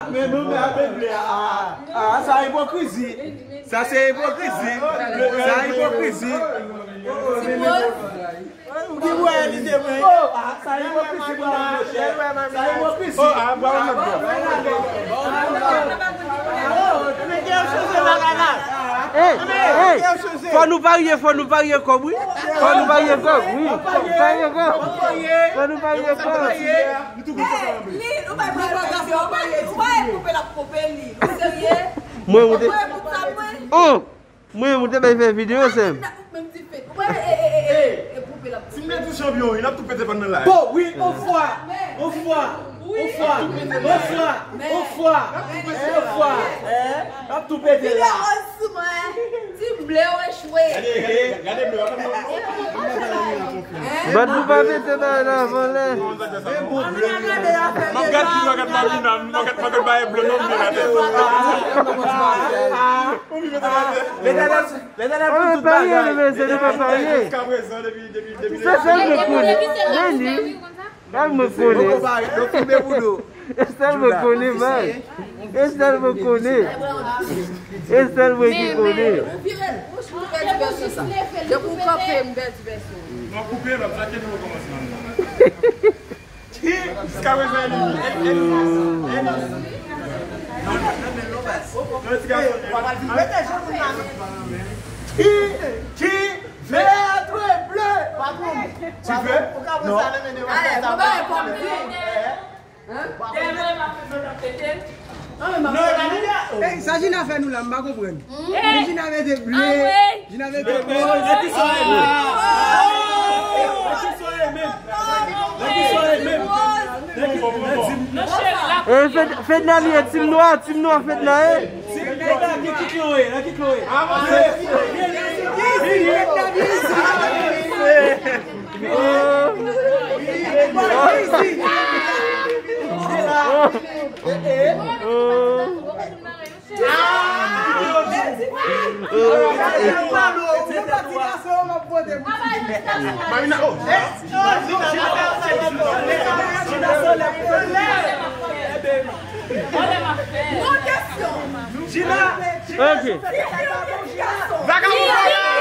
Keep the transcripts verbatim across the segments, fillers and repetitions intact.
Men nou men apèl ble a. Ah, sa ipokrizi. Sa se ipokrizi. Sa ipokrizi. Ou ki wè li te mwen. Sa ipokrizi bwa mwen monchè. Sa ipokrizi. Oh, ah, bwa mwen. Hey, hey, fò nou parye, fò nou parye kòb wi. Fò nou parye kòb wi. Parye kòb. Fò nou parye kòb. Li, ou pa pran bagay, ou pa pran, ou pa pran koupe l ap koupe li. Ou serye? Mwen, ou te. Ou pa pran koupe sa, mwen. Oh! Mwen, ou te bay fè videyo, sè m. Menm ti fèt. Ou pa, e, e, e, e, e, koupe l ap koupe. Si m te tou chanpyon, wi, n ap tou pete pandan la. Bon, wi, on fwa, on fwa, on fwa, on fwa, on fwa, on fwa. N ap tou pete la. Videyo sou mwen. Ti ble ou echwe. Gade, gade, gade ble, w ap Bat nou pa pete bagay la avan lè. M ap gad li, m ap gad Mamina, m ap gad, m ap gad bagay ble, non, m mete atè. Letènèl, Letènèl pou tout bagay. Letènèl pou tout bagay. Jiskaprezan, depi, depi, depi. Se sèl mwen konnen. Meni. Sèl mwen konnen. Donk, filme pou nou. E sèl mwen konnen, man. E sèl mwen konnen. E sèl mwen ki konnen. Men, men, ou vire, ou vire ti vèsyon sa. Depi ou kanpe, m pèdi vèsyon. Non, koupe l, sa ke nou rekòmanse la. Ki, jiskaprezan, e li, e li, e li. Non, non, non, non, non, baz. Non, ti gason, non. Ki, ki, vèt e ble. Patwon. Ti vè? Non. Ale, mwen ba e kòm. Hein? Dèyè mwen, m ap fè mwen ap pete. Non, e pa Jina. Ey, sa Jina fè nou la, m pa konprann. Li Jina mete ble, Jina mete ble. Lè ki sòre menm. Lè ki sòre menm. Lè ki sòre menm. Lè ki, lè di m. E, Fed-, Fedna li ye, tim nwa, tim nwa Fedna ye. Tim nwa, ki, ki klan w ye, la ki klan w ye. Avanse. Gina! Ok. Vagabon for life!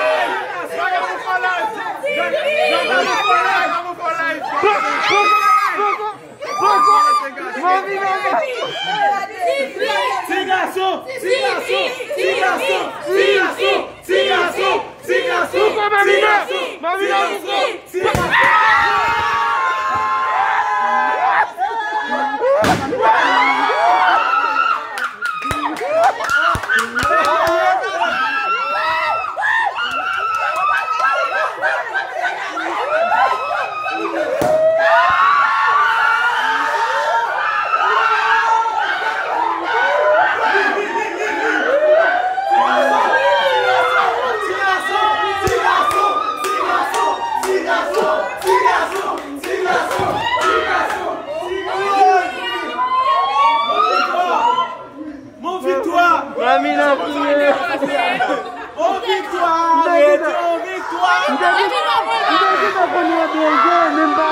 Vagabon for life! Vagabon for life! Vagabon for life! Poko! Poko! Mami, mami! Ti gason! Ti gason! Ti gason! Ti gason! Ti gason! Ti gason! Ti gason! Ti gason! Bon viktwa! Mamina premye. Bon viktwa! Rete yon viktwa! M te gentan, m te gentan konn yo byen jwe, men m pa.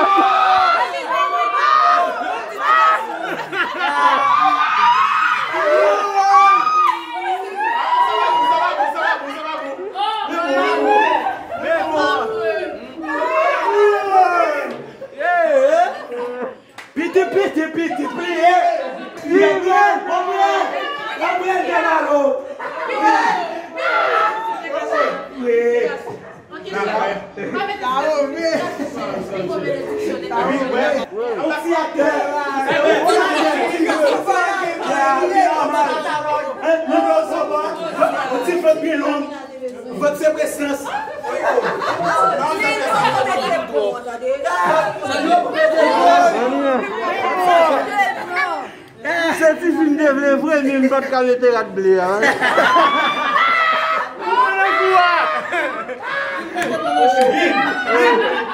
Piti, piti, piti, pliye. Gabriel, Gabriel, Gabriel, Gabriel. Yon ti atè. Yon ti flòt byen long. Vòt se presans. Se ti fi m te vle vre, men m pa t ka mete rad ble a.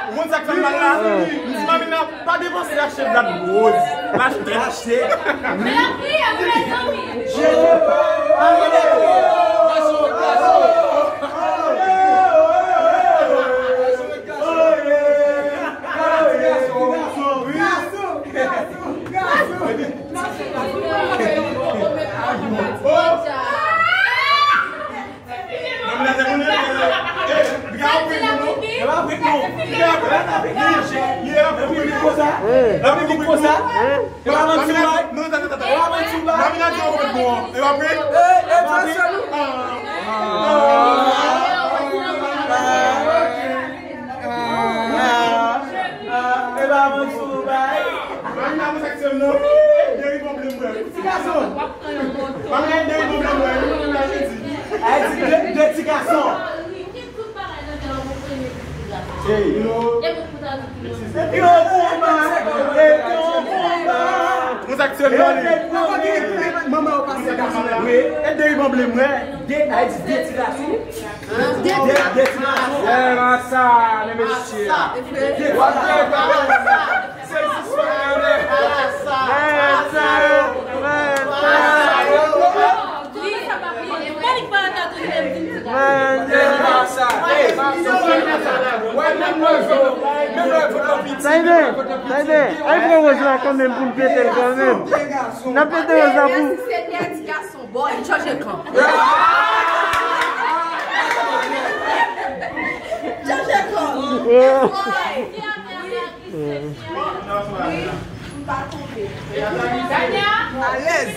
Ou konn sa k fè m mal la? M di Mamina, pa depanse achte rad woz. L achte. L achte. E pa vre? E pa vre? Ah. Ah. Ah. Ah. E pa mwen sou bay. Mami la mwen seksyon non. Deri konplem mwen. Ti gason. Mami la deri konplem mwen. Mami la deri. Ay, ti de, de ti gason. Hey. Yo konba, yo konba. Mwen seksyon non. Mama ou pase gason la. Wi, e deri konplem mwen. De, ay, ti de ti gason. De, de ti gason. Frè, sa, men mesye. De ti gason. Tayde, Tayde, al pran woz la kanmenm pou n pete l kanmenm. N ap pete woz la pou. Seyè ti gason, boy, chanje kan. Chanje kan. Boy. Alèz.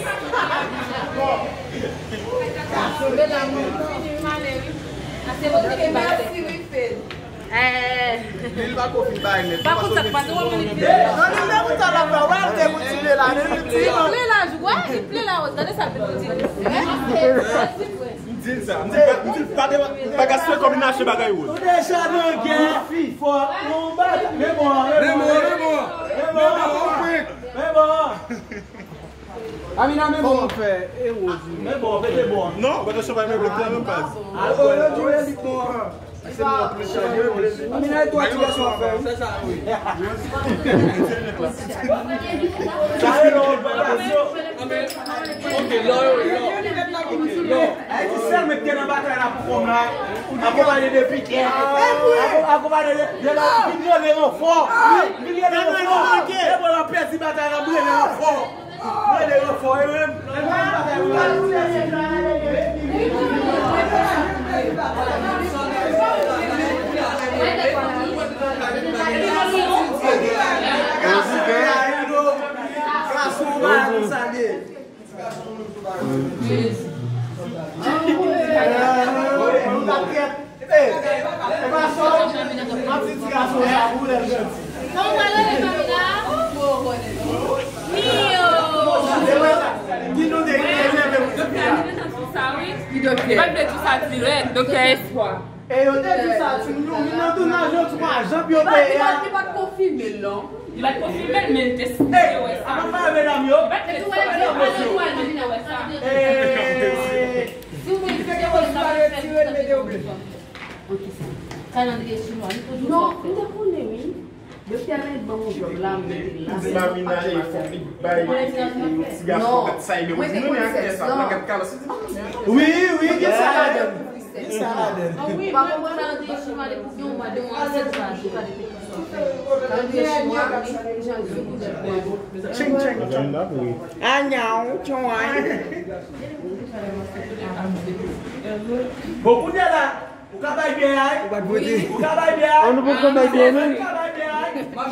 Li pa ko fin bay nèt. Pa konn sa k pase, w ap vin pi. Non, li te konn sa l ap fè. Wè, l te konn ti ple la, li ti ple la, wè, li ple la, gade sa l vin di. M di l sa. M di l pa, m di l pa de, pa gaspiye kòb li nan achte bagay wòz. Ou deja nan gè, fò, yon bagay. Men bon, men bon, men bon. Men bon, men bon. Amina, men bon. Kòman fè? E wòz. Men bon, pete bon. Non, pete chanpay, men bon, menm baz. Alò, yo di w elit non. Amina, e twa ti gason ap fè, wi. Sa rele yon plantasyon. Ok, lò, lò, lò. Ayiti sèl mwen ki te nan batay la pou kòm la. Akonpaye de Pitè. Ako-, akonpaye de, de la, vin rele ranfò. Vin rele ranfò. E bon, la pèdi batay la, m rele ranfò. M rele ranfò, e menm. Gason, gason, sa ye. Ki doktè? Li pa vle di sa dirèk, doktè Espwa. E yo te di sa, ti moun yo vin nan tounaj yo twa jan pou yo peye a. Li pa t konfime l non. Li pa t konfime l, men l te sipoze wè sa. Ey, avan fè medam yo. Li pa t konfime l, men l te sipoze wè sa. Ey. Si w vle fè kòb sa, retire l, mete yo ble. Kalandriye chinwa, li toujou. Non, m te konnen, wi. Doktè Ahmed ban m yon djòb la, m mete l la. Di Marina, e fòk li bay yon ti gason gad sa, e mwen di nou, men ak sa, mwen gad Carlos, li di, wi, wi, gen sa ladan l. Gen sa ladan l. Ou pa konprann kalandriye chinwa depi gen yon mwa, de mwa, sèt mwa, sèt mwa. Kalandriye chinwa, jan l di koulè bò. Ching, ching. Anyanw, chonwany. Bon, kounye a la, ou ka bay byè a, wi. Ou ka bay byè a. An nou poko bay byè menm. Ou ka bay byè a, wi.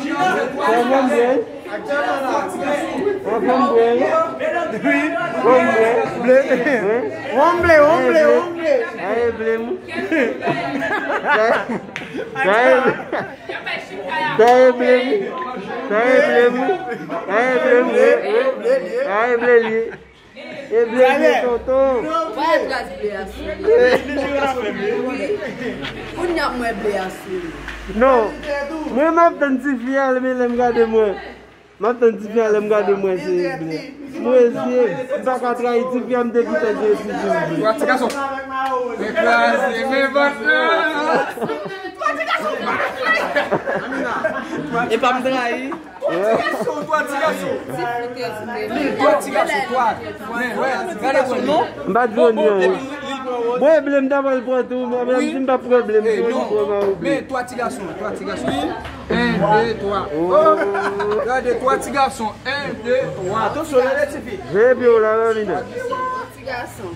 Jina. Sa bon byè. Sa bon byè. Bon byè. Ble. Wonm ble, wonm ble, wonm ble. Aye ble m. Sa e ble m. Sa e ble m. Sa e ble m. Sa e ble li. E ble li tonton. Wè tras ble a sou li. Wi. Kounye a m wè ble a sou li. Non. Mwen m ap tann tifi a, men lè m gade mwen. M ap tann tifi a, lè m gade mwen se ble. Mwen se, m pa ka trayi tifi a, m te gentan di tifi m ble. Twa ti gason. Men kraze, men vant lan. Twa ti gason. E pa m trayi. Twa ti gason, twa ti gason. Twa ti gason, twa. Men, wè, gade son non. M pa di w anyen. Mwen ble m ta pral pran tou, men menm si m pa pran ble m tou, li pran Mawobi. Men twa ti gason, twa ti gason. En, de, twa. Gade, twa ti gason. En, de, twa. Atansyon, gade tifi. Veye pye w la, Mamina. Twa ti gason.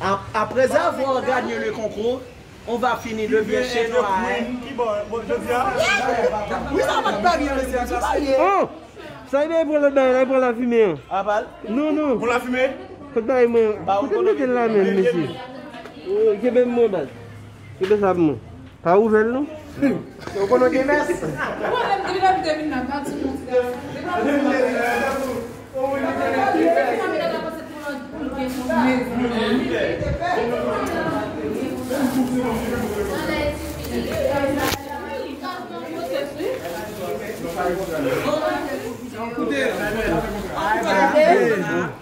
Ap-, après avoir gagné le concours, on va finir le vieux chez Noah. Ki bò, bò, jodi a? Wi, sa pa t pa byen, mesye, sa pa byen. Oh! Sa e pran lòt bagay la, e pran lafimen an. Apal? Non, non. Bon, lafimen? Kot bagay mwen? Kote m mete l la menm, mesye? Kenbe m mwen, baz. Kenbe sa pou mwen. Pa ouvè l, non. Ou konnen gen mès? Ou konnen m te vin ap te vin nan pati konsiderasyon.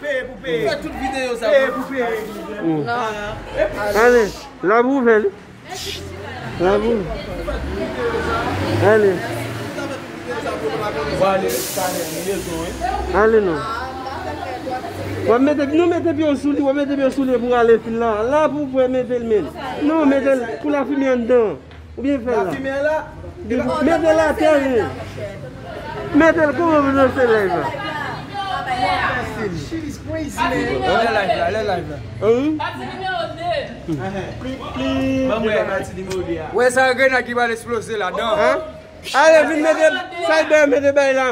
Peye pou peye. Fè tout videyo sa. Peye pou peye. Ale, la pou ouvè li. La pou ouvè. Ale. Ale non. W ap mete, nou mete pye w sou li, w ap mete pye w sou li pou ale fin la. La pou w mete l men. Non, mete l pou lafime anndan. Oubyen fè l la. Mete l atè, men. Mete l kouman pou nou fè live la. Lè live la, lè live la. Pati nimewo de. Ban mwen pati nimewo de a. Wè sa grenad ki pral eksploze ladan. Ale, vin mete, Cyber, mete bay la.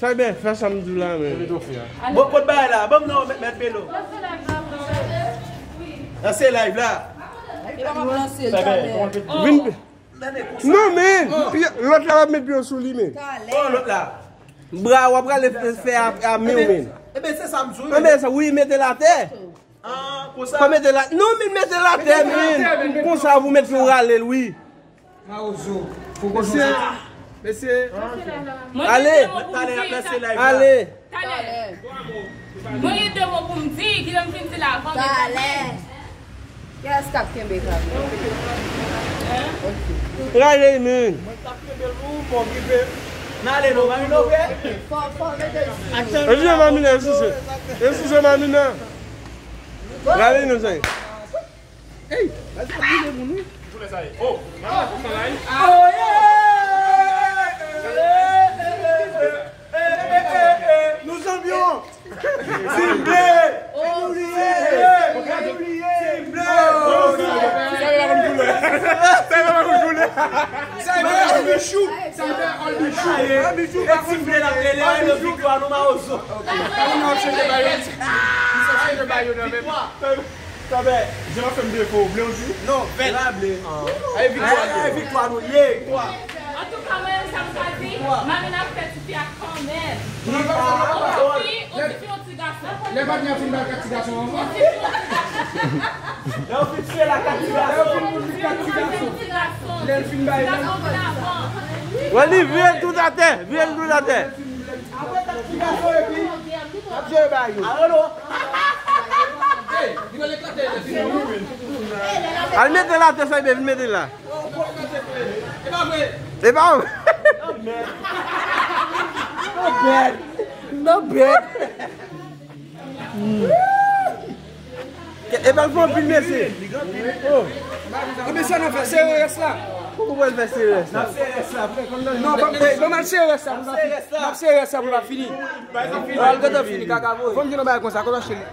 Cyber, fè sa m di w la, men. Bon, kot bagay la? Ban m non, mèt, mèt Belo. Lanse live la. Vin. Non, men. Lòt la w ap met pye w sou li, men. Oh, lòt la. Bra w ap prale fè a, a men w, men. Eben, se sa m di w, men. Eben, sa, wi, mete l atè. Ah, konsa. Pa mete l a, non, men mete l atè, men. Konsa, pou mete l rale l, wi. Mawozo. Fò konsa. Mesye. Ale. Talè, ap lanse live la. Ale. Talè. Mwen gen de mo pou m di, ki lè m fin di la, avan m Talè. Kiyès k ap kenbe kab la? Ok. Rale, men. Mwen k ap kenbe l pou ou, bon, gripe. N ale, non, mami, non, vre? Fò, fò, mete l. E sou Mamina, e sou se. E sou se Mamina. Gade nou sa ye. Ey, baz ap boule moun wi. Koulè sa ye. Oh, mama, koulè sa ye. Oh, yeah! Nou zanmi yo. Team Bleu! Team Bleu! Team Bleu! Sa yo pa konn koulè. Sa yo pa konn koulè. Sa yo pa konn koulè. Sa yo pa konn koulè. E Team Bleu la, e lè yo viktwa nou mawozo. Ou nan chanje mayo. Ou sa chanje mayo nan menm. Tabè, jan w ap fè m defo, ble w di? Non, vèt. E pa ble. E viktwa nou ye. Antouka, mwen menm sa m ka di, Mamina fè tifi a kanmenm. Yon fi, yon tifi, yon ti gason. Lè patnè a fin bay kat ti gason anvan. Lè w fin fè la kat ti gason. Lè w fin fè kat ti gason. Lè l fin bay la. Wè li vire l tout atè, vire l tout atè. Apre kat ti gason epi, n ap jere ba yo. Alo. Al mete l atè, sa, vin mete l la. E pa vre. E pa vre. Not bad. Not bad. E pa l fè anpil, mesye. Oh. Anben sa n ap fè, sere rès la. Poukisa w pral fè sere rès la? Non, ban m sere rès la pou l pa fini. N ap sere rès la pou l pa fini. Al gentan fini, kaka voye. Fò m di nou bagay konsa, konsa cheri.